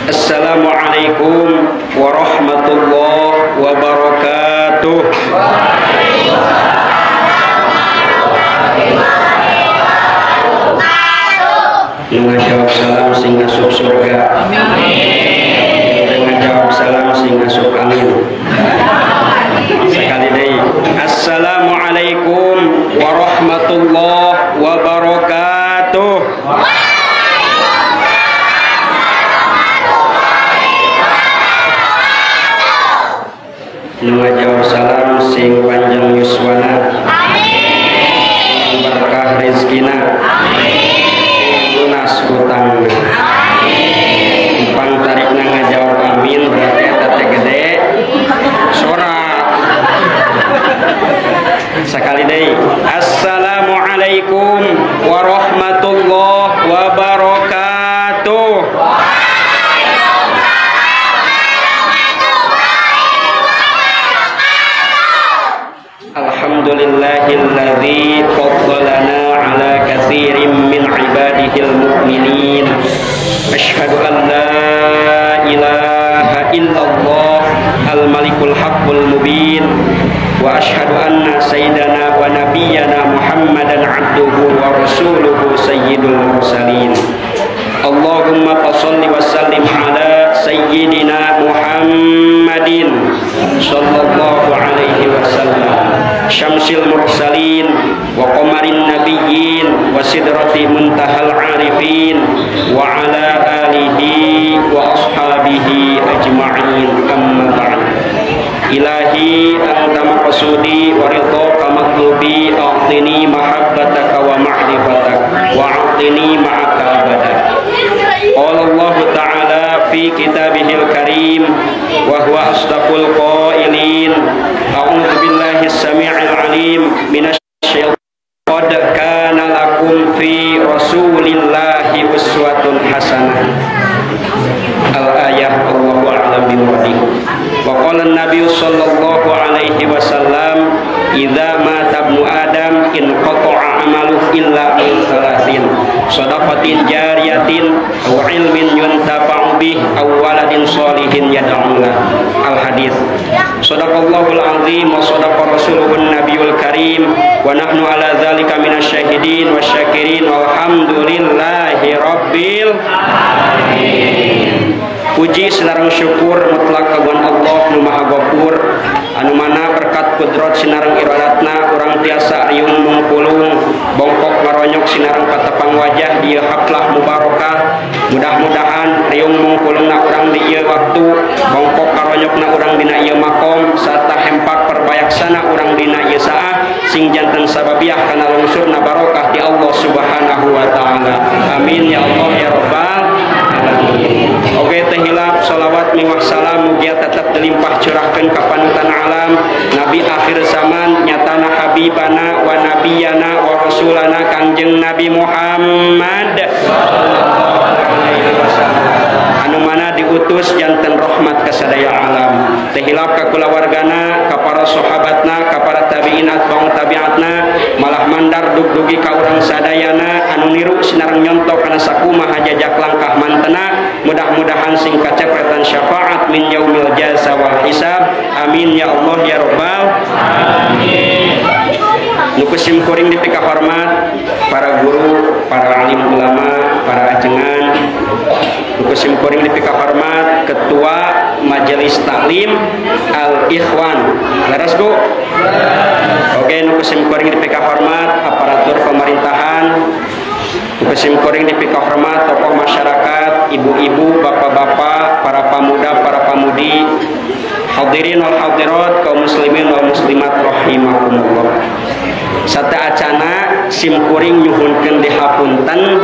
Assalamualaikum warahmatullahi wabarakatuh. Nu ngajawab salam sing asup surga. Amin. Nu ngajawab salam sing asup angin. Sekali deui. Assalamualaikum warahmatullahi wabarakatuh. Nu ngajawab salam sing panjang yuswana. Amin. Berkah rezekina. Amin. Lunas hutangna. Amin. Pang tarikna ngajawab amin berarti eta teh gede sora. Sekali deui. Assalamualaikum warahmatullahi wabarakatuh. Alhamdulillahilladzi faddalana ala katsirin min ibadihil mu'minin. Asyhadu an la ilaha illallah al-malikul haqqul mubin wa asyhadu anna sayyidana wa nabiyyana Muhammadan abduhu wa rasuluhu sayyidul mursalin. Allahumma fasholli wa sallim ala sayyidina Muhammadin sallallahu alaihi wasallam syamsil mursalin wa qamarin nabiyyin wa sidrati muntahal arifin wa ala alihi wa ashabihi ajma'in. Amma ba'd. Ilahi anta maqsudi wa ridhaka matlubi, a'tini mahabbataka wa ma'rifatak wa a'tini ma'aka abada. Qala Allah ta'ala fi kitabihil karim wa huwa asdaqul qailin. A'udzu billahi as-sami'il 'alim minasy syaithanir qad kana lakum fi rasulillahi uswatun hasanah. Al-ayah Allahu a'lam bimuradihi. Wa qala an-nabiy sallallahu alaihi wasallam idza mata ibnu adam in qata'a amaluhu illa min thalathin shadaqatin jariyatin aw ilmin yuntafa'u bih aw waladin sholihin yad'u lah. Al hadis. Shadaqallahul azim wa shadaqa rasuluhun nabiyul karim wa nahnu ala dzalika minasyahidin wasyakirin walhamdulillahi rabbil alamin. Puji sinareng syukur mutlak kagungan Allah nu Maha Ghafur anu mana berkat kudrat sinareng iradatna urang tiasa riung mungkulung bongkok ngaronyok sinareng patepang wajah di haflah mubarakah. Mudah-mudahan riung mungkulungna urang di ieu waktu, bongkok karonyokna urang dina ieu makom sarta hempak perbayaksana urang dina ieu saah sing janten sababiah kana lungsurna barokah di Allah Subhanahu wa taala. Amin ya Allah ya rabbal alamin. Oke teh hilap sholawat miwah salam mugia tetap dilimpah curahkeun ka panutan alam nabi akhir zaman nyatana habibana wa nabiyana wa rasulana Kangjeng Nabi Muhammad sallallahu alaihi wasallam anu mana diutus janten rahmat ka sadaya alam. Teh hilap ka kulawargana, ka para sahabatna, ka para tabiin atba'u tabiatna, malah mandar dugdugi ka urang sadayana anu niru sinareng nyontok kana sakumaha jajak langkah mantena. Mudah-mudahan sing kacepretan syafaat min yaumil jaza wal hisab. Amin ya Allah ya rabbal alamin. Nu kusim kuring dipika hormat para guru, para alim ulama, para ajengan. Nu kusim kuring dipika hormat ketua Majelis Taklim Al Ikhwan. Leres Bu? Oke, nu kusim kuring dipika hormat aparatur pemerintahan. Nu kusim kuring dipika hormat tokoh masyarakat, ibu-ibu, bapak-bapak, para pemuda, para pemudi, hadirin wal hadirat, kaum muslimin wal muslimat rahimakumullah. Sate acana sim kuring nyuhunkeun dihapunten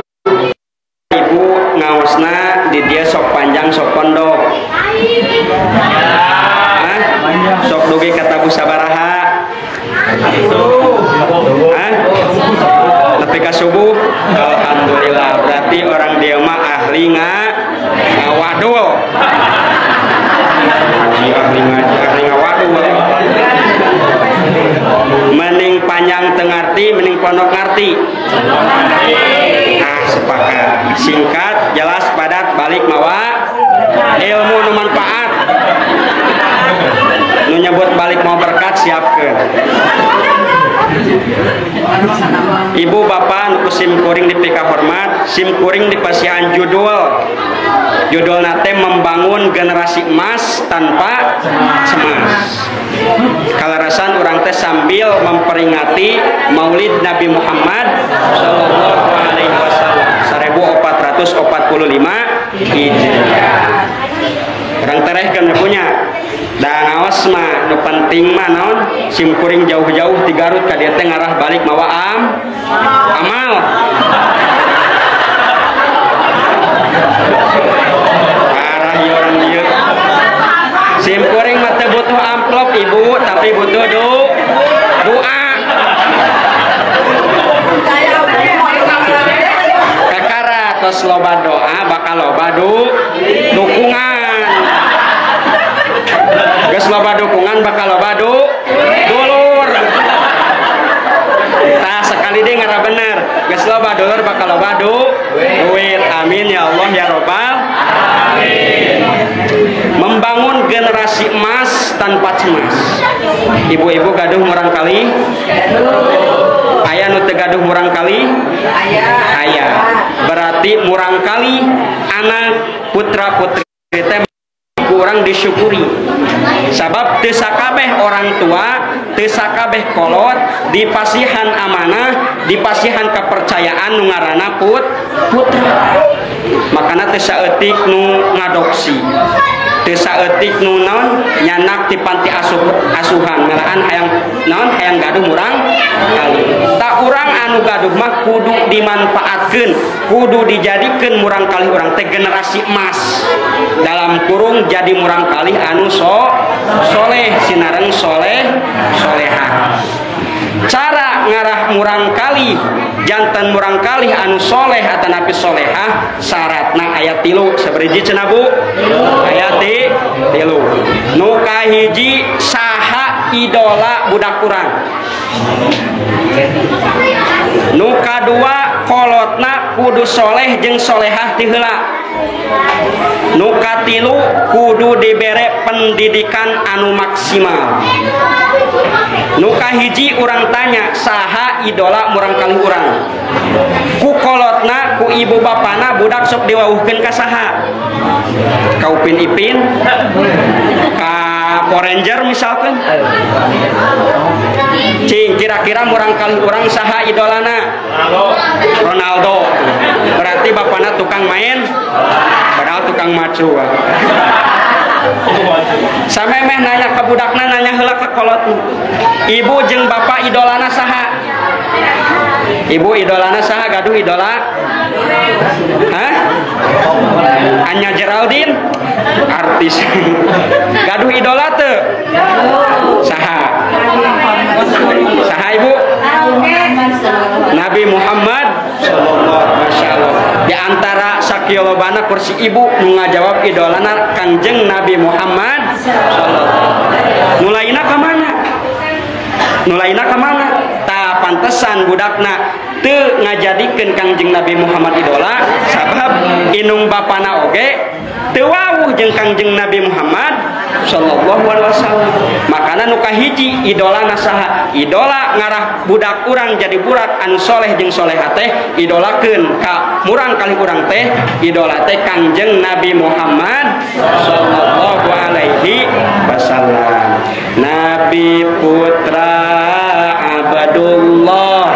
ibu ngaosna di dia sok panjang sok pondok. Hah? Sok dugi katabu sabaraha? Hah? Nepi ka subuh? Alhamdulillah, berarti orang dia mah ahli ngawadul. Ahli ngaji, ahli ngawadul. Mending panjang teu ngarti, mending pondok ngarti. Ah, sepakat. Singkat, jelas, padat, balik mawa. Ibu bapak nu sim kuring dipika hormat, sim kuring dipasihan judul. Judul nate membangun generasi emas tanpa cemas. Kalarasan urang teh sambil memperingati Maulid Nabi Muhammad sallallahu alaihi wasallam 1445 Hijriah. Urang terehkeun punya. Da ngaos mah nu penting mah naon sim kuring jauh-jauh ti Garut ka dieu teh ngarah balik mawa amal. Parah ieu urang dieu. Sim kuring mah teu butuh amplop ibu, tapi butuh doa. Kakara tos loba doa bakal loba dukungan. Geus loba dukungan bakal loba dulur. Tah sekali deui ngarah bener. Geus loba dulur bakal loba duit. Amin ya Allah ya robbal alamin. Membangun generasi emas tanpa cemas. Ibu-ibu gaduh murang kali? Aya nu teu gaduh murang kali? Aya. Berarti murang kali anak putra putri teh kurang disyukuri. Sabab teu sakabeh orang tua, teu sakabeh kolot dipasihan amanah, dipasihan kepercayaan nu ngaranna putra. Makana teu saeutik nu ngadopsi. Teu saeutik nu naon nyanak ti panti asuhan malahan hayang naon hayang gaduh murang kali. Tak urang anu gaduh mah kudu dimanfaatkeun, kudu dijadikeun murang kali urang teh generasi emas. Dalam kurung jadi murang kali anu soleh sinareng soleh soleha. Cara ngarah murang kali jantan murang kali anu soleh atanapi solehah syaratna ayat 3 sabariji cenah Bu? Ayat 3. Nu kahiji saha idola budak urang. Nu kadua kolotna kudu soleh jeung solehah ti heula. Nu katilu kudu dibere pendidikan anu maksimal. Nu kahiji urang tanya saha idola murang kali urang. Ku kolotna ku ibu bapana budak sok diwauhkeun ka saha? Ka Upin Ipin, ka Power Ranger misalkan. Cing kira-kira murang kali urang saha idolana? Ronaldo. Berarti bapana tukang main, padahal tukang macu. Sampai meh nanya ke budakna, nanya heula ke kolotna. Ibu jeung bapak idolana saha? Ibu idolana saha? Gaduh idola? Hah? Anya Geraldine? Artis. Gaduh idola teu? Saha? Saha ibu? Nabi Muhammad sallallahu alaihi wasallam. Di antara sakiolobana kursi ibu nu ngajawab idolana Kangjeng Nabi Muhammad sallallahu alaihi wasallam. Nu lainna ka mana? Nu lainna ka mana? Tah pantesan budakna teu ngajadikeun Kangjeng Nabi Muhammad idola sabab inung bapana oge teu wawuh jeung Kangjeng Nabi Muhammad sallallahu alaihi wasallam. Makana nu kahiji idolana saha? Idola ngarah budak urang jadi budak anu soleh jeung soleha teh idolakeun ka murang kali urang teh idola teh Kangjeng Nabi Muhammad sallallahu alaihi wasallam. Nabi putra Abdullah.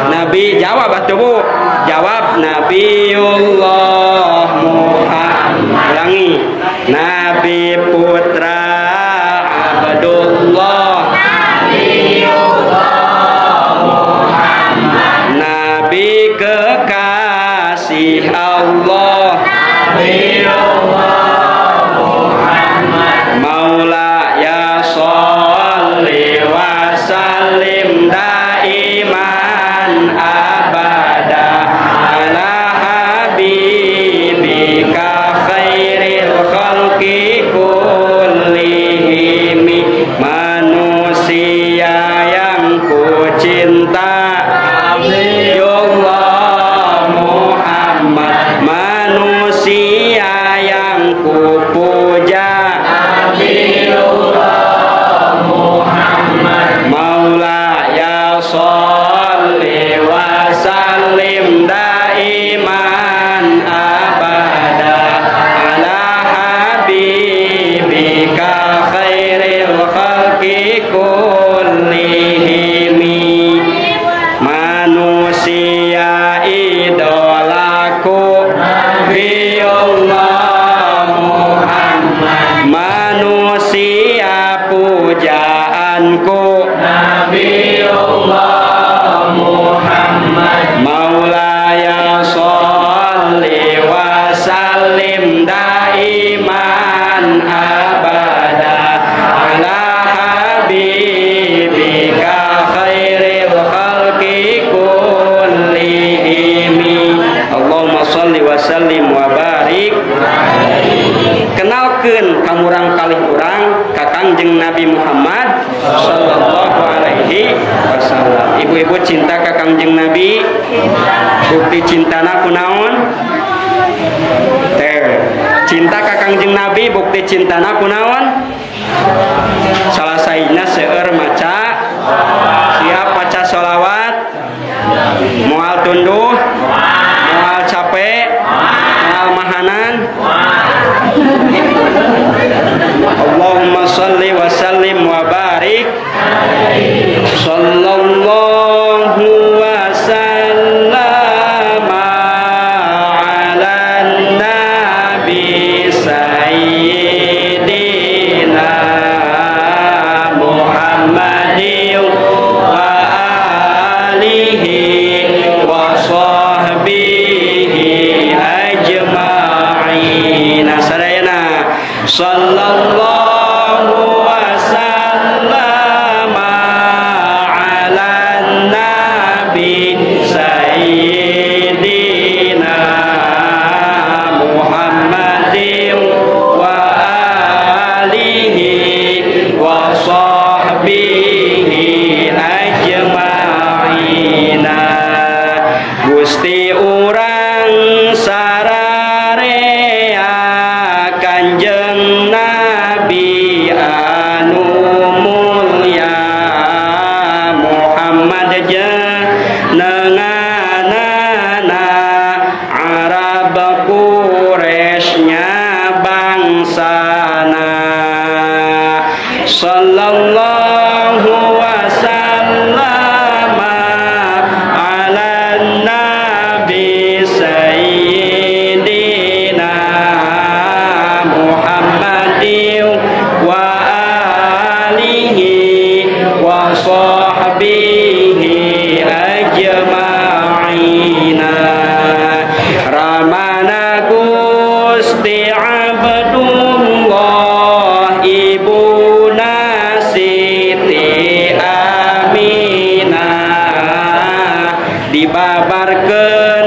Nabi jawab atuh Bu. Jawab Nabiullah Muhammad. Ulangi. Nabi putra Abdullah. Nabiullah Muhammad. Nabi kekasih Allah. Nabiullah Muhammad. Maula ya sholli wa sallim daiman abada ala habibika khairil khalqi kullihim. Manusia yang ku cinta Nabiullah Muhammad, manusia yang ku puja Nabiullah Muhammad. Maula ya sholli abada ala habibika khairil khalqi kullihim. Allahumma sholli wa sallim wa barik. Kenalkeun ka murang kalih urang ka Kangjeng Nabi Muhammad sallallahu alaihi wasallam. Ibu-ibu cinta ka Kangjeng Nabi? Bukti cintana kunaon? Teh. Cinta ka Kangjeng Nabi bukti cintana kunaon? Salah sahijina seueur maca, siap maca sholawat, moal tunduh, moal capek, moal mahanan. Allahumma sholli wa sallim wa barik. Sallallahu wa sallama ala nabi sayyidina Muhammadin wa alihi wa sahbihi ajma'in. Sadayana sallallahu wa sallama ala nabi sayyidina Muhammadin wa alihi wa sahbihi ajma'in. Gusti urang sararea Kanjeng Nabi anu mulya Muhammad jenenganana Arab Quraisynya bangsana. Sallallahu wa sallama ala nabi sayyidina Muhammadin wa alihi wa sahbihi ajma'in. Ramana Gusti Abdullah ibuna Siti Aminah dibabarkeun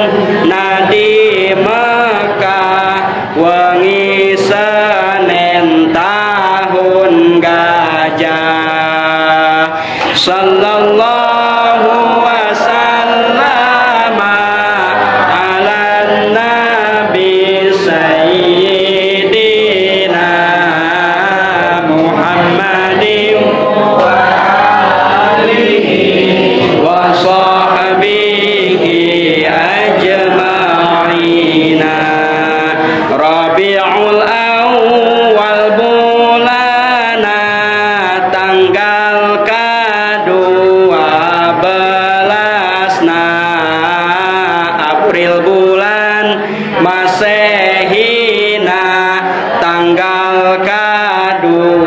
na di Mekah wengi Senin tahun gajah. Sallallahu wa sallama ala nabi sayyidina Muhammadin wa alihi wa sahbihi ajma'in. Rabiul Awal bulana tanggal ke-12 na April bulan Masehina tanggal ke-20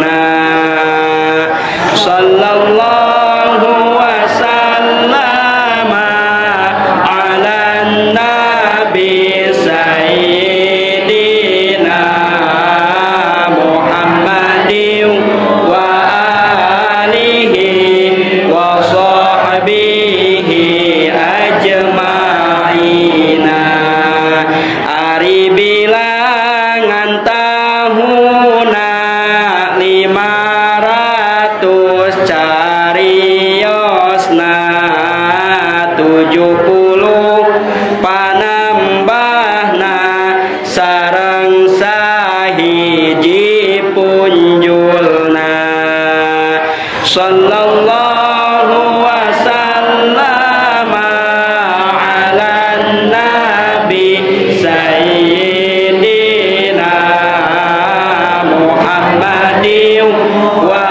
na. Sallallahu wa sallama ala nabi sayyidina Muhammadin wa alihi wa sahbihi ajma'in. Ari bilangan tahuna 500 cariosna 70 panambahna sareng sahiji punjulna. Sallallahu wa sallama ala nabi sayyidina Muhammadin wa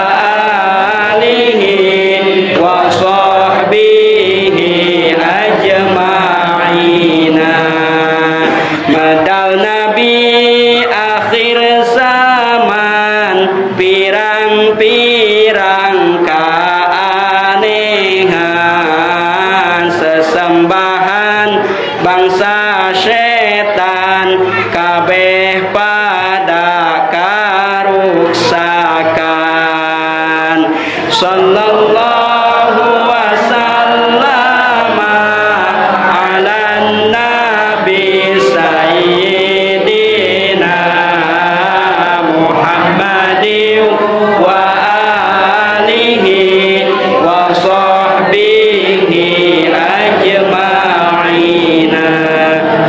alihi wa sahbihi ajma'in. Medal nabi akhir zaman pirang-pirang keanehan sesembahan bangsa setan kabeh pada karuksakan. Sallallahu wasallama ala nabi sayyidina Muhammadin wa alihi wa sahbihi ajma'ina.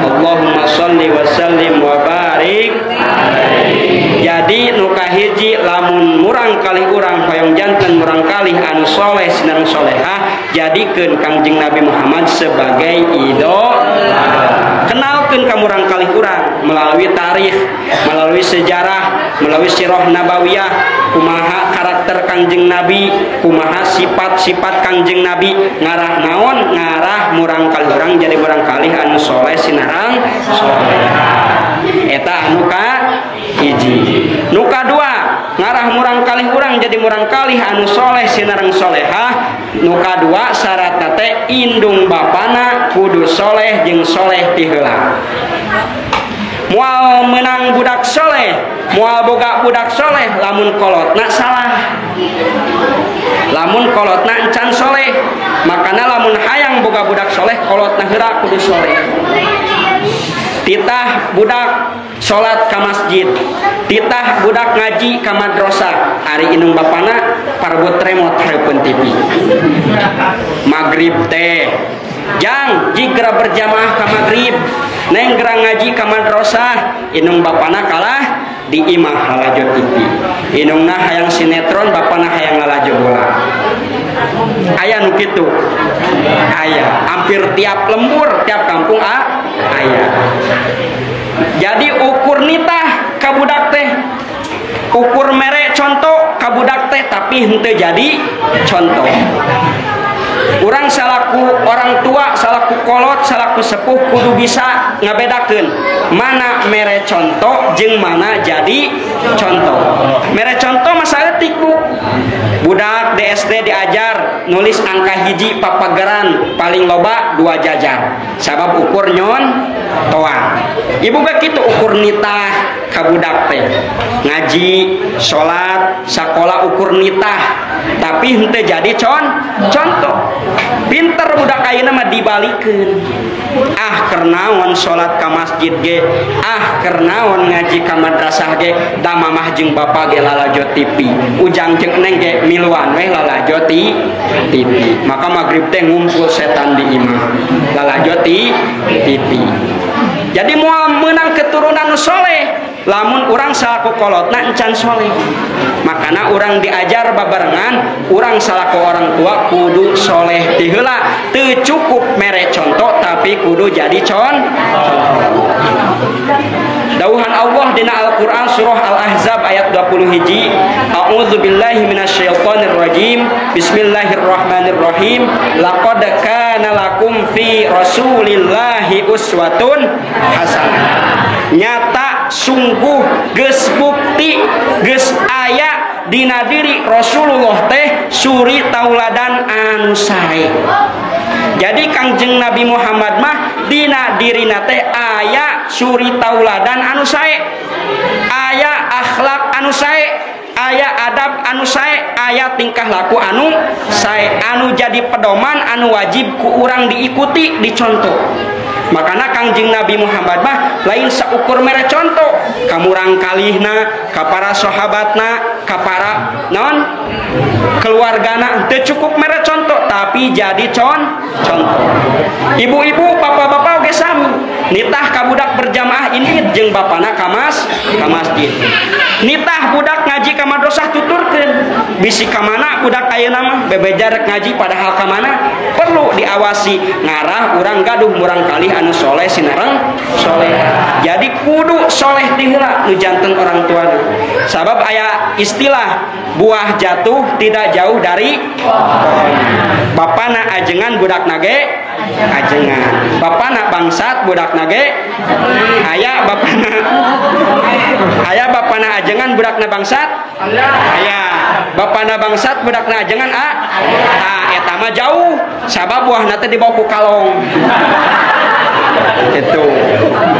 Allahumma sholli wa sallim wa barik. Jadi nu kahiji lamun murang kalih urang hoyong janten murang kalih anu soleh sinareng solehah, jadikeun Kangjeng Nabi Muhammad sebagai idola. Kenalkeun ka murang kalih urang melalui tarikh, melalui sejarah, melalui sirah nabawiyah, kumaha karakter Kangjeng Nabi, kumaha sifat-sifat Kangjeng Nabi, ngarah naon, ngarah murang kalih urang jadi murang kalih anu soleh sinareng solehah. Eta anu ka hiji. Nu kadua, ngarah murang kalih urang jadi murang kalih anu soleh sinareng solehah. Nu kadua syaratna teh indung bapana kudu soleh jeung soleh ti heula. Moal menang budak soleh, moal boga budak soleh lamun kolotna salah, lamun kolotna encan soleh. Makana lamun hayang boga budak soleh, kolotna heula kudu soleh. Titah budak salat ka masjid, titah budak ngaji ka madrasah, ari indung bapana parbut remote hareupeun TV. Magrib teh jang jigra berjamaah ka magrib, neng gera ngaji ka madrasah, indung bapana kalah di imah lalajo TV. Indungna hayang sinetron, bapana hayang lalajo bola. Aya nu kitu, aya hampir tiap lembur, tiap kampung aya. Jadi ukur nitah ka budak teh, ukur mere contoh ka budak teh, tapi henteu jadi contoh. Urang salaku orang tua, salaku kolot, salaku sepuh kudu bisa ngabedakeun mana mere contoh jeung mana jadi contoh. Mere contoh mah saeutik, Bu. Budak di SD diajar nulis angka hiji papageran paling loba 2 jajar, sabab ukur nyon toa. Ibu ge kitu ukur nitah ka budak teh, ngaji, salat, sakola ukur nitah, tapi henteu jadi contoh. Pinter budak ayeuna mah dibalikeun. Ah keur naon salat ka masjid ge, ah keur naon ngaji ka madrasah ge, da mamah jeung bapa ge lalajo TV, ujang jeung neng ge miluan weh lalajo TV. Maka magrib teh ngumpul setan di imah lalajo TV. Jadi moal meunang keturunan nu soleh lamun urang salaku kolotna encan soleh. Makana urang diajar babarengan, urang salaku orang tua kudu soleh ti heula. Teu cukup mere contoh tapi kudu jadi contoh. Dawuhan Allah dina Al-Qur'an surah Al-Ahzab ayat 20 hiji, a'udzubillahi minasyaitonir rajim, bismillahirrahmanirrahim, laqad kana lakum fi rasulillahi uswatun hasanah. Nyata sungguh geus bukti geus aya dina diri Rasulullah teh suri tauladan anu sae. Jadi Kangjeng Nabi Muhammad mah dina dirina teh aya suri tauladan anu sae, aya akhlak anu sae, aya adab anu sae, aya tingkah laku anu sae, anu jadi pedoman anu wajib ku urang diikuti, dicontoh. Makana Kangjeng Nabi Muhammad mah lain saukur mere contoh ka murang kalihna, ka para sahabatna, ka para non keluargana, teu cukup mere contoh tapi jadi contoh. Ibu-ibu, bapak-bapak oge sami, nitah ka budak berjamaah ini jeung bapana ka masjid. Nitah budak ngaji ka madrasah tuturkeun, bisi ka mana budak ayeuna mah bebeja rek ngaji padahal ka mana, perlu diawasi ngarah urang gaduh murang kalih anu soleh sinareng soleh. Jadi kudu soleh ti heula nu janten orang tua. Sabab aya istilah buah jatuh tidak jauh dari pohon. Bapana ajengan budak nage ajengan, bapana bangsat budak nage aya, bapana aya, bapana ajengan budakna bangsat aya, bapana bangsat budakna ajengan a eta mah jauh sabab buahna teh dibawa ku kalong. Itu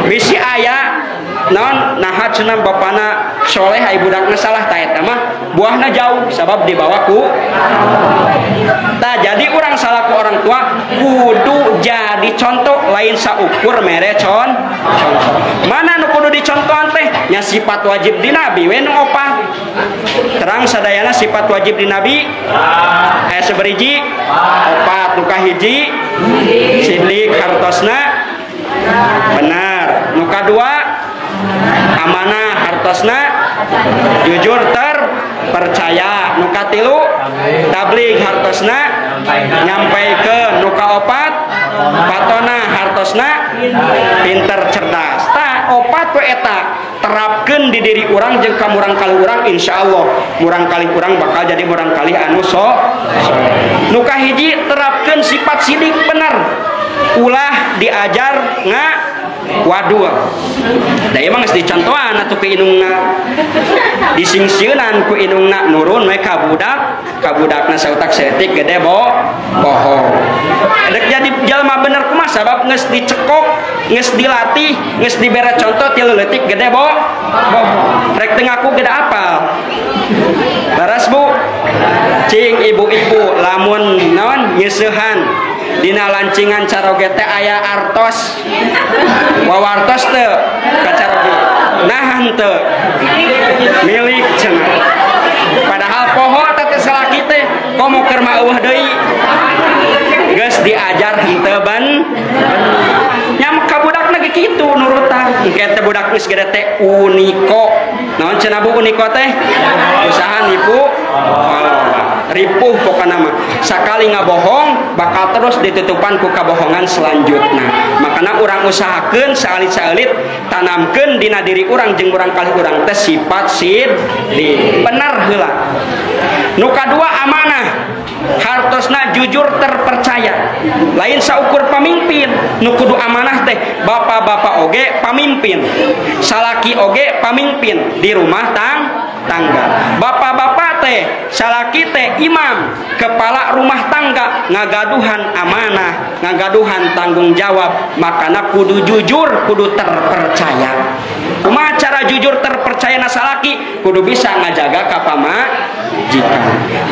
bisi aya Naon naha cenah bapana soleh ai budakna salah, ta eta mah buahna jauh sabab dibawa ku. Tah jadi urang salaku orang tua kudu jadi contoh, lain saukur mere contoh. Mana nu kudu dicontohan teh? Nya sifat wajib di nabi we nu opat. Terang sadayana sifat wajib di nabi aya sabariji opat. Nu kahiji sidik hartosna benar, nu kadua amanah hartosna jujur terpercaya, nu katilu tabligh hartosna nyampaikeun, nu kaopat patona hartosna pinter cerdas. Tah opat we eta terapkeun di diri urang jeung ka murangkalih urang, insyaallah murangkalih urang bakal jadi murangkalih anu soleh. Nu kahiji terapkeun sifat sidik bener, ulah diajar nga waduh. Da emang geus dicontohan atuh ku indungna, disingsieunan ku indungna nurun we ka budak, ka budakna sautak saeutik gede bohong. Rek jadi jalma bener kumaha sabab geus dicekok, geus dilatih, geus dibere contoh ti leutik gede bohong. Rek teu ngaku gede apal. Baras Bu, cing ibu-ibu lamun naon nyeusehan dina lancingan caroge teh aya artos, wawartos teu ka caroge, nahan teu milik cenah. Padahal poho teh salaki teh komo keur mah eueuh deui, geus diajar henteu ban nyam ka budakna ge kitu nurutan. Engke teh budak geus gede teh uniko, naon cenah Bu uniko teh? Usaha nipu ripuh pokona mah. Sakali ngabohong bakal terus ditutupan ku kabohongan selanjutna. Makana urang usahakeun saalit-saalit tanamkeun dina diri urang jeung murangkalih urang teh sifat siddiq bener heula. Nu kadua amanah, hartosna jujur terpercaya, lain saukur pamimpin. Nu kudu amanah teh bapak-bapak oge pamimpin, salaki oge pamimpin di rumah tangga. Bapak-bapak teh salaki teh imam, kepala rumah tangga, ngagaduhan amanah, ngagaduhan tanggung jawab, makana kudu jujur, kudu terpercaya. Kumaha cara jujur terpercaya na salaki? Kudu bisa ngajaga ka pamajikan.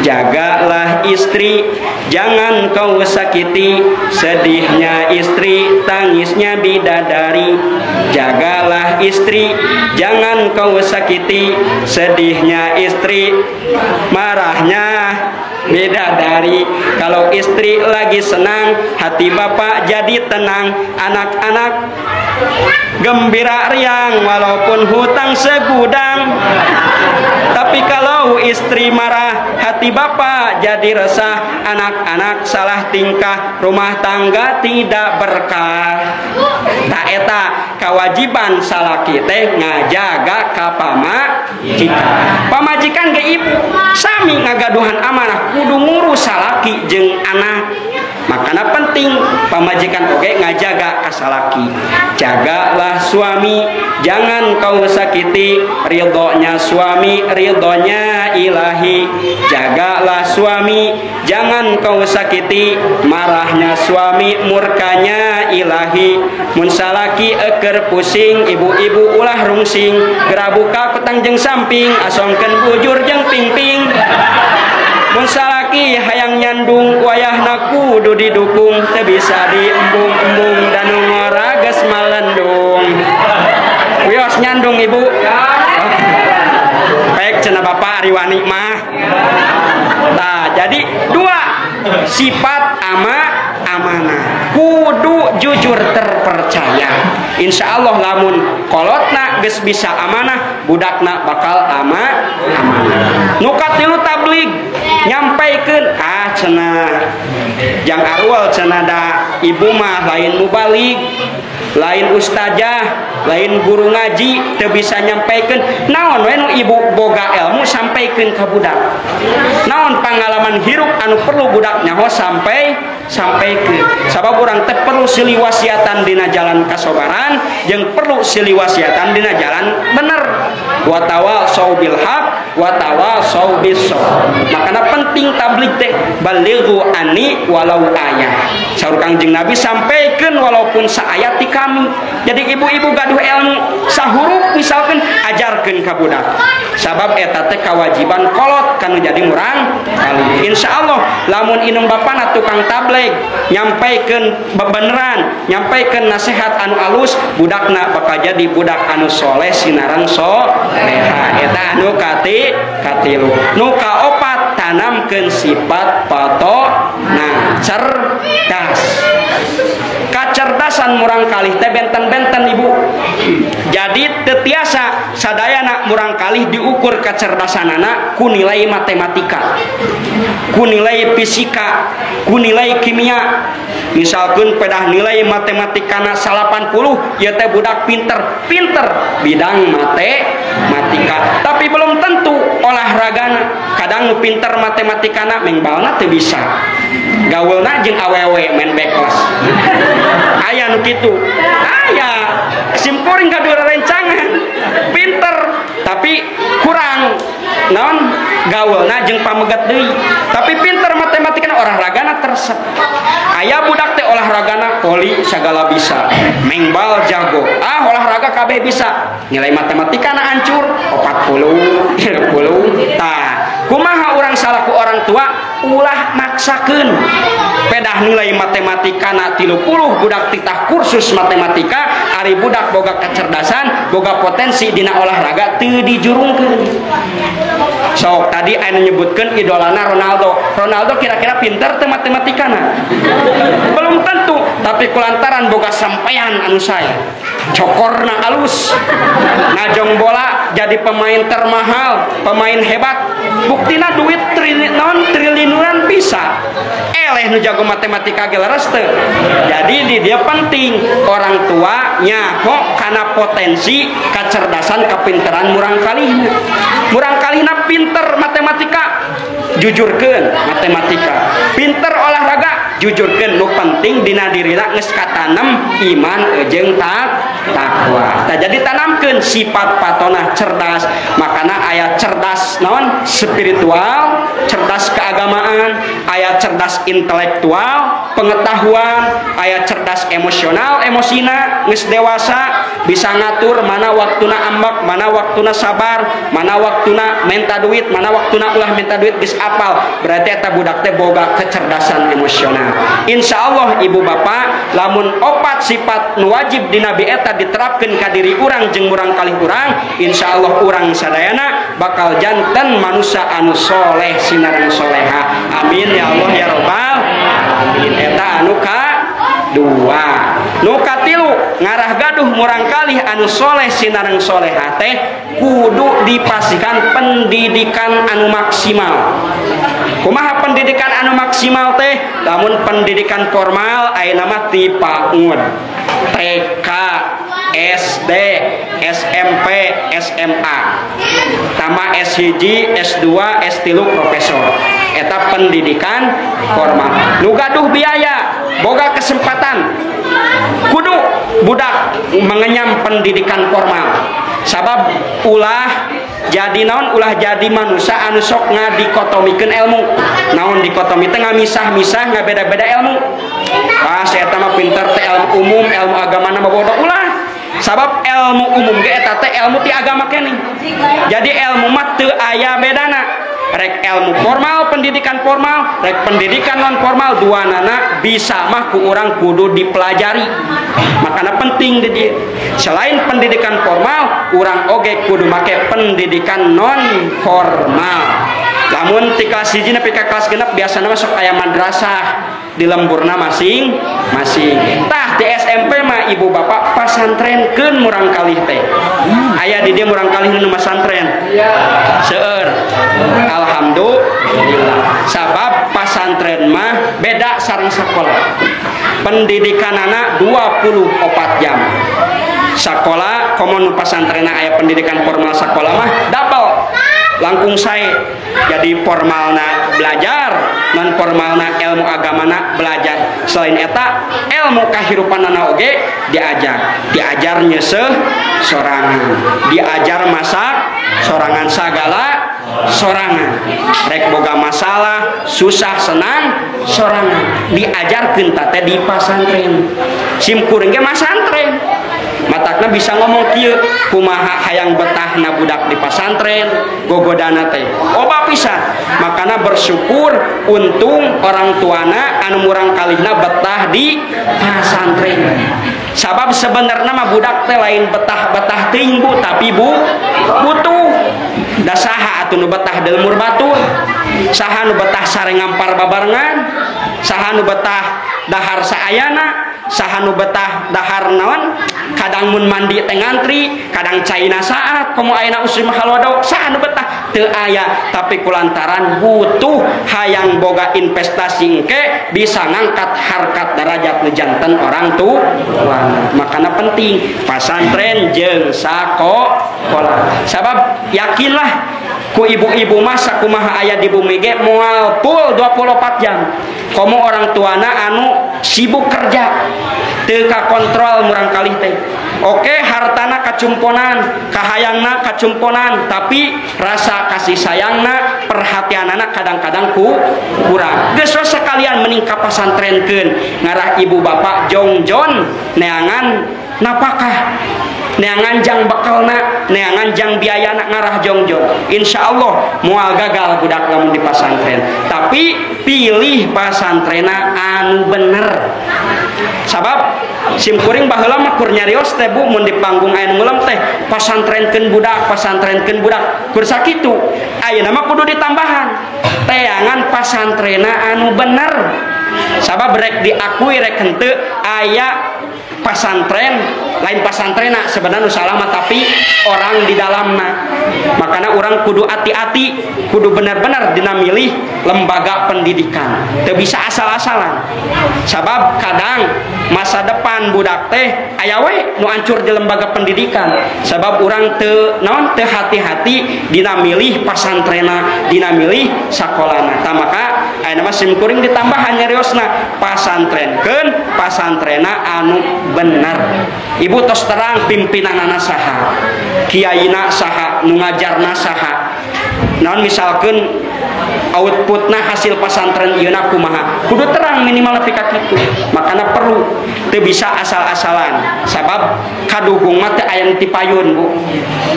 Jagalah istri, jangan kau sakiti, sedihnya istri, tangisnya bidadari. Jagalah istri, jangan kau sakiti, sedihnya istri, marahnya bidadari. Kalau istri lagi senang, hati bapak jadi tenang, anak-anak gembira riang walaupun hutang segudang. Tapi kalau istri marah, hati bapak jadi resah, anak-anak salah tingkah, rumah tangga tidak berkah. Tak eta kewajiban salaki teh ngajaga ka pamajikan. Pamajikan ge ibu sami ngagaduhan amanah, kudu ngurus salaki jeung anak. Makana penting pamajikan oge ngajaga ka salaki. Jagalah suami, jangan kau sakiti, ridhonya suami, ridhonya ilahi. Jagalah suami, jangan kau sakiti, marahnya suami, murkanya ilahi. Mun salaki eker pusing, ibu-ibu ulah rungsing, gerabuka petang jeung samping, asongkeun bujur jeung pingping. Mun salaki hayang nyandung, wayahna kudu didukung, teu bisa diembung-embung dan ngora geus malendung. Wios nyandung ibu. Baik cenah bapak ari wani mah. Tah jadi dua sifat amanah, kudu jujur terpercaya. Insya Allah lamun kolotna geus bisa amanah, budakna bakal amanah. Nu katilu tabligh, nyampaikeun ah cenah jang arwal cenah da ibu mah lain mubalig, lain ustazah, lain guru ngaji, teu bisa nyampaikeun. Naon we nu ibu boga ilmu sampaikeun ka budak. Naon pangalaman hirup anu perlu budak nyaho sampaikeun. Sabab urang teh perlu silih wasiatan dina jalan kasobaran jeung perlu silih wasiatan dina jalan bener. Wa tawasau bil haq wa tawasau bis sabr. Makana penting tabligh teh, balighu anni walau ayah. Saur Kangjeng Nabi sampaikeun walaupun saayat ti kami. Jadi ibu-ibu gaduh ilmu sahurup Ajarkeun ka budak sabab eta teh kewajiban kolot kanu jadi murang kali. Insyaallah lamun indung bapana tukang tabligh nyampaikeun bebeneran, nyampaikeun nasihat anu alus, budakna bakal jadi budak anu soleh sinareng soleha. Eta anu katilu. Nu kaopat tanamkeun sifat patona cerdas. Kacerdasan murang kalih teh benten-benten ibu. Jadi teu tiasa sadayana murang kalih diukur kecerdasanana ku nilai matematika, ku nilai fisika, ku nilai kimia. Misalkan pedah nilai matematikana 80, ieu teh budak pinter, pinter bidang matematika. Tapi belum tentu olahragana. Kadang nu pinter matematikana mengbalna teu bisa. Gaulna jeung awewe main bekos. Aya nu kitu. Aya simkuring gaduh rencangan. Pinter tapi kurang naon gaulna jeung pamegat deui. Tapi pinter matematikana olahragana tersep. Aya budak teh olahragana voli sagala bisa, mengbal jago. Ah olahraga kabeh bisa. Nilai matematikana hancur 40, 30. Tah, kumaha urang salaku orang tua ulah maksakeun. Pedah nilai matematikana 30 budak titah kursus matematika, ari budak boga kecerdasan, boga potensi dina olahraga teu dijurungkeun. Sok tadi aya nyebutkeun idolana Ronaldo. Ronaldo kira-kira pinter teu matematikana? Belum tentu, tapi kulantaran boga sampean anu sae. Cokorna alus. Ngajong bola jadi pemain termahal, pemain hebat. Buktina duit non triliunan bisa. Eleh nu jago matematika ge leres teu. Jadi di dia penting orang tua nyaho kana potensi kecerdasan kepinteran murang kalihna. Murang kalihna pinter matematika, jujurkeun matematika. Pinter olahraga, jujurkeun. Nu penting dina dirina geus katanem iman jeung takwa. Tah jadi tanamkeun sifat patonah cerdas. Makana aya cerdas naon spiritual, cerdas keagamaan, aya cerdas intelektual, pengetahuan, aya cerdas emosional, emosina geus dewasa bisa ngatur mana waktuna ambek, mana waktuna sabar, mana waktuna menta duit, mana waktuna ulah menta duit geus apal. Berarti eta budak teh boga kecerdasan emosional. Insyaallah ibu bapak lamun opat sifat nu wajib di nabi eta diterapkeun ka diri urang jeung murang kalih urang, insyaallah urang sadayana bakal janten manusia anu soleh sinareng soleha. Amin ya Allah ya robbal alamin. Eta anu ka dua. Nu katilu ngarah gaduh murang kalih anu soleh sinareng soleha teh kudu dipastikan pendidikan anu maksimal. Kumaha pendidikan anu maksimal teh? Lamun pendidikan formal ayeuna mah ti PAUD, TK, SD, SMP, SMA, tambah S1, S2, S3 profesor. Eta pendidikan formal. Nu gaduh biaya, boga kesempatan, kudu budak mengenyam pendidikan formal. Sabab ulah jadi naon, ulah jadi manusia anu sok ngadikotomikeun ilmu. Naon dikotomi teh ngamisah-misah, ngabeda-beda ilmu. Ah eta mah pinter teh ilmu umum, ilmu agama mah bodoh ulah. Sabab ilmu umum ge eta teh ilmu ti agama keneh. Jadi ilmu mah teu aya bedana. Rek ilmu formal, pendidikan formal, rek pendidikan non formal, duanana bisa mah ku urang kudu dipelajari. Makana penting di dieu. Selain pendidikan formal, urang oge kudu make pendidikan non formal. Lamun ti kelas 1 nepi ka kelas 6 biasana mah sok aya madrasah di lemburna masing-masing. Tah di SMP mah ibu bapak pasantrenkeun murang kalih teh. Aya di dieu murang kalih nu masantren. Seueur. Alhamdulillah. Sabab pasantren mah beda sareng sakola. Pendidikanana 24 jam. Sakola komo nu pasantrena aya pendidikan formal sakola mah double. Langkung sae. Jadi formalna belajar, non formalna ilmu agamana belajar. Selain eta ilmu kahirupanana oge diajar. Diajar nyeuseuh sorangan, diajar masak sorangan, sagala sorangan. Rek boga masalah, susah senang sorangan. Diajarkeun teh di pasantren. Sim kuring ge masantren. Matakna bisa ngomong kieu kumaha hayang betahna budak di pasantren gogodana teh loba pisan. Makana bersyukur untung orang tuana anu murang kalihna betah di pasantren. Sabab sebenarnya mah budak teh lain betah-betah teuing bu, tapi bu butuh. Da saha atuh nu betah delmur batur, saha nu betah sare ngampar babarengan, saha nu betah dahar saayana, saha nu betah dahar naon, kadang mun mandi teh ngantri, kadang caina saat komo ayeuna usum halodo, saha nu betah teu aya, tapi kulantaran butuh hayang boga investasi engke bisa ngangkat harkat derajat nu janten orang tua. Makana penting pasantren jeung sakola. Sabab yakinlah ku ibu-ibu mah sakumaha aya di bumi ge moal full 24 jam. Komo orang tuana anu sibuk kerja teu kakontrol murang kalih teh. Oke, hartana kacumponan, kahayangna kacumponan, tapi rasa kasih sayangna, perhatianana kadang-kadang kurang. Geus we sekalian mending ka pasantrenkeun, ngarah ibu bapak jongjon neangan napakah, neangan jang bekalna, neangan jang biayana, ngarah jongjon. Insyaallah moal gagal budak lamun di pasantren. Tapi pilih pasantrena anu bener. Sabab simkuring baheula mah kur nyarios teh bu, mun di panggung aya nu ngulem teh pasantrenkeun budak, pasantrenkeun budak. Kur sakitu. Ayeuna mah kudu ditambahan teangan pasantrena anu bener. Sabab rek diakui rek henteu aya pasantren lain pasantrena sebenarnya salah mah, tapi orang di dalamna. Makana orang kudu hati-hati, kudu benar-benar dina milih lembaga pendidikan. Teu bisa asal-asalan. Sabab kadang masa depan budak teh aya we nu hancur di lembaga pendidikan. Sabab urang teu naon teu hati-hati dina milih pasantrena, dina milih sakolana. Tah maka ayeuna mah simkuring ditambahan nyariosna pasantrenkeun pasantrena anu bener. Ibu tos terang pimpinanana saha, kiaina saha, nu ngajarna saha. Naon misalkeun outputna hasil pasantren ieu na kumaha, kudu terang minimal nepi ka kitu. Makana perlu teu bisa asal-asalan. Sabab kaduhung mah teu aya nu tipayun bu.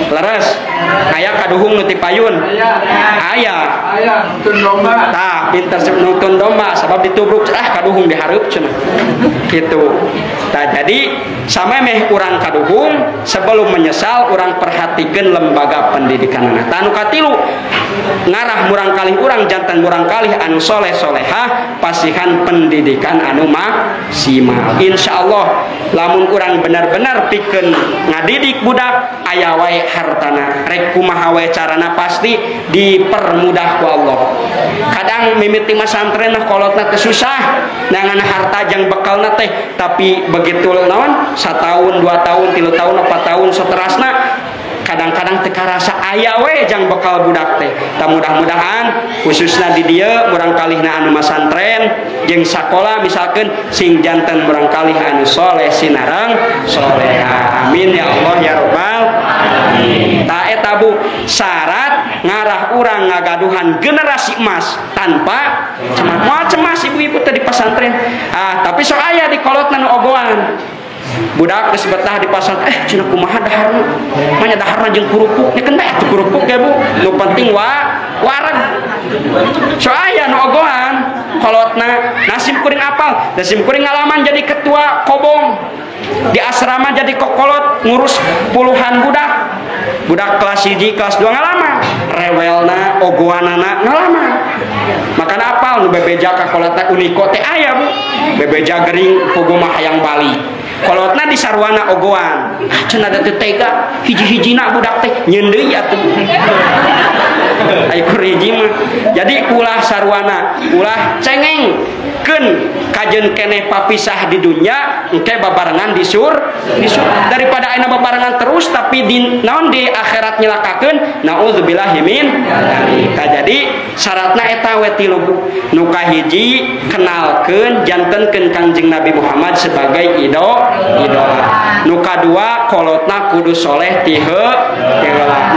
Leres aya kaduhung nu tipayun? Aya. Aya nutun domba. Tah pinter nutun domba sabab ditubruk ah kaduhung dihareup cenah. Kitu. Tah jadi samemeh urang kaduhung sebelum menyesal urang perhatikeun lembaga pendidikanana. Tah nu katilu ngarah murang kalih urang jantan murang kalih anu soleh solehah pasihan pendidikan anu maksimal. Insyaallah lamun urang benar-benar pikeun ngadidik budak aya wae hartana, rek kumaha wae carana pasti dipermudah ku Allah. Kadang mimiti masantren nah kolotna teh susah neangan harta jang bekalna teh, tapi begitu naon satahun 2 tahun 3 tahun 4 tahun seterasna kadang-kadang teu karasa aya we jang bekal budak teh. Tah mudah-mudahan khususna di dieu murang kalihna anu masantren jeung sakola misalkeun sing janten murang kalih anu soleh sinareng soleha. Amin ya Allah ya rabbal alamin. Tah eta bu syarat ngarah urang ngagaduhan generasi emas tanpa cemas. Moal cemas ibu-ibu teh di pasantren. Ah tapi sok aya di kolotna nu ogoan. Budak geus betah di pasar, cenah kumaha daharna? Manya daharna jeung kerupuk, nya keun bae atuh kerupuk ya bu. Nu penting wareg. So aya nu ogohan kolotna, nasib kuring apal, nasib kuring ngalaman jadi ketua kobong. Di asrama jadi kokolot ngurus puluhan budak. Budak kelas 1, kelas 2 ngalaman, rewelna, ogohanana ngalaman. Makana apal nu bebeja ka kolotna uniko teh aya bu. Bebeja gering pogo mah hayang balik. Kolotna di sarwana ogoan. Ah cenah da teu tega, hiji-hijina budak teh nyeun deui atuh. Ai kur hiji mah. Jadi ulah sarwana, ulah cengeng keun kajeun keneh papisah di dunya engke babarengan di sur. Daripada ayeuna babarengan terus tapi di naon di akhirat nyelakakeun, naudzubillahi min dzalik. Jadi syaratna eta we tilu bu. Nu kahiji kenalkeun jantenkeun Kangjeng Nabi Muhammad sebagai idola. Nu kadua kolotna kudu soleh ti heula.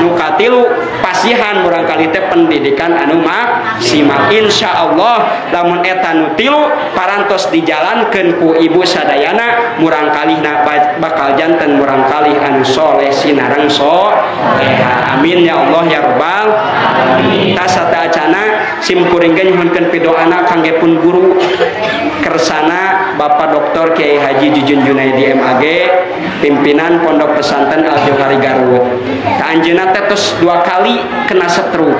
Nu katilu pasihan murang kali teh pendidikan anu maksimal. Insyaallah lamun eta nu tilu kitu parantos dijalankeun ku ibu sadayana murangkalihna bakal janten murangkalih anu soleh sinareng soleha. Amin ya Allah ya rabbal alamin. Tasata acana simkuring ge nyuhunkeun pidoana kangge pun guru kersana Bapak Dr. Kiai Haji Jujun Junaidi MAG pimpinan Pondok Pesantren Al Johari Garut. Ka anjeunna teh tos 2 kali kena stroke.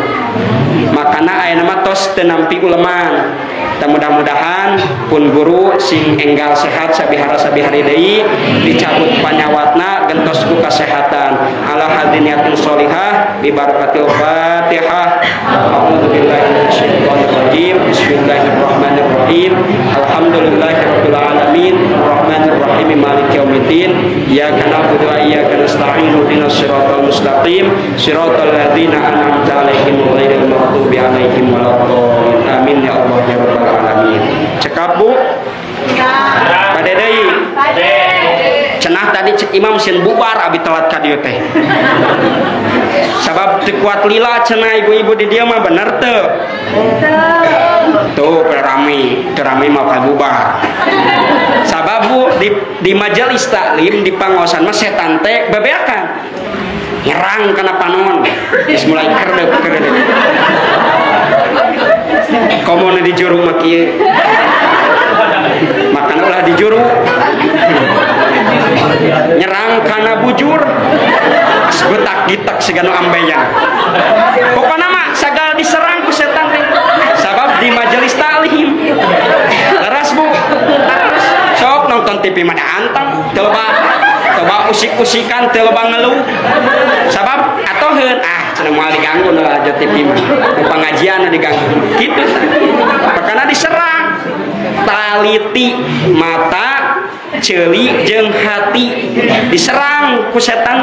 Makana ayeuna mah tos teu nampi uleman. Tah mudah-mudahan pun guru sing enggal sehat sabihara sabihari deui dicabut panyawatna gentos ku kasehatan. Ala hadiniyatin sholihah bi barakatil Fatihah. A'udzubillahi minasyaitonir rajim. Bismillahirrahmanirrahim. Alhamdulillahirabbil alamin. Arrahmanirrahim. Maliki yaumiddin. Iyyaka na'budu wa iyyaka nasta'in. Ihdinas siratal mustaqim. Siratal ladzina an'amta 'alaihim ghairil maghdubi 'alaihim waladdallin. Amin ya Allah ya rabbal alamin. Cekap Bu? Bade deui. Cenah tadi cek imam sieun bubar abi telat ka dieu teh. Sabab teu kuat lila cenah ibu-ibu di dieu mah bener teu? Tuh rame, teu rame mah bubar. Sabab Bu di majelis taklim di pangaosan mah setan teh bebeakan. Nyerang kana panon. Geus mulai kerdep-kerdep. Komo di juru mah kieu. Makana ulah di juru. Nyerang kana bujur. Getak gitak siga nu ambeyan. Pokona mah sagala diserang ku setan teh. Sabab di majelis taklim. Leres Bu. Leres. Sok nonton TV mah da anteng, teu loba usik-usikan, teu loba ngeluh. Sabab atoheun ah cenah moal diganggu nu aja TV mah. Nu pangajian diganggu. Kitu tah. Makana diserang. Taliti mata ceuli jeung hati diserang ku setan.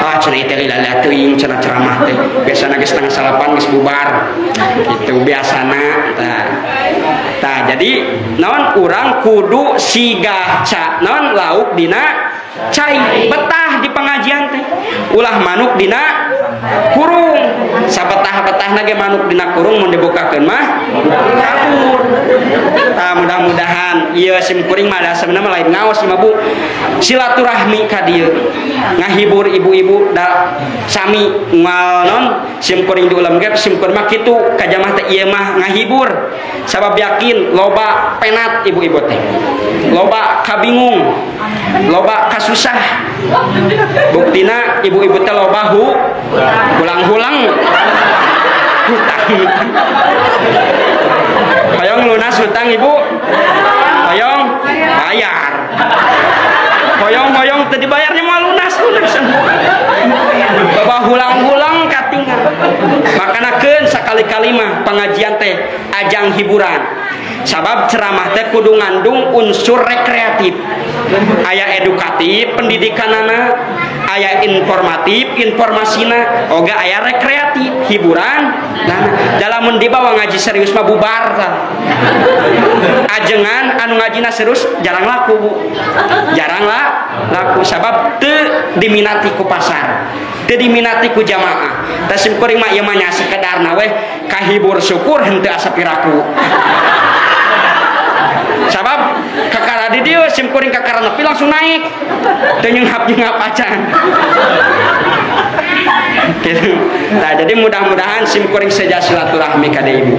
Ah cenah teh lila teuing cenah ceramah teh. Biasana geus 7:30 geus bubar. Kitu biasana tah. Tah jadi naon urang kudu sigah ca naon lauk dina cai betah di pengajian teh. Ulah manuk dina kurung. Sabetah-betahna ge manuk dina kurung mun dibukakeun mah kabur. Tah mudah-mudahan ieu sim kuring mah da sebenarnya lain ngaos mah Bu. Silaturahmi ka dieu. Ngahibur ibu-ibu da sami ngal non sim kuring diulem ge sim kuring mah kitu ka jamaah teh ieu mah ngahibur. Sabab yakin loba penat ibu-ibu teh. Loba kabingung. Loba kasusah. Buktina ibu-ibu teh loba hulang-hulang hutang. Hoyong lunas hutang ibu? Hoyong bayar. Hoyong-hoyong teu dibayarnya moal lunas lunas. Loba hulang-hulang katingal. Makana keun sakali-kali mah pengajian teh ajang hiburan. Sabab ceramah teh kudu ngandung unsur rekreatif. Aya edukatif pendidikanana, aya informatif informasina, oga aya rekreatif hiburan. Nah, dalam dibawa ngaji serius mah bubar tah. Ajengan anu ngajina serius jarang laku Bu. Jarang lah laku sabab teu diminati ku pasar, teu diminati ku jamaah. Tah sim kuring mah ieu mah nya sakedarna weh kahibur syukur henteu asa piraku. Sabab kakara di dieu sim kuring kakara nepi langsung naik. Teu nyeungap-nyeungap acan. Gitu. Nah, jadi mudah-mudahan sim kuring seja silaturahmi ka ibu.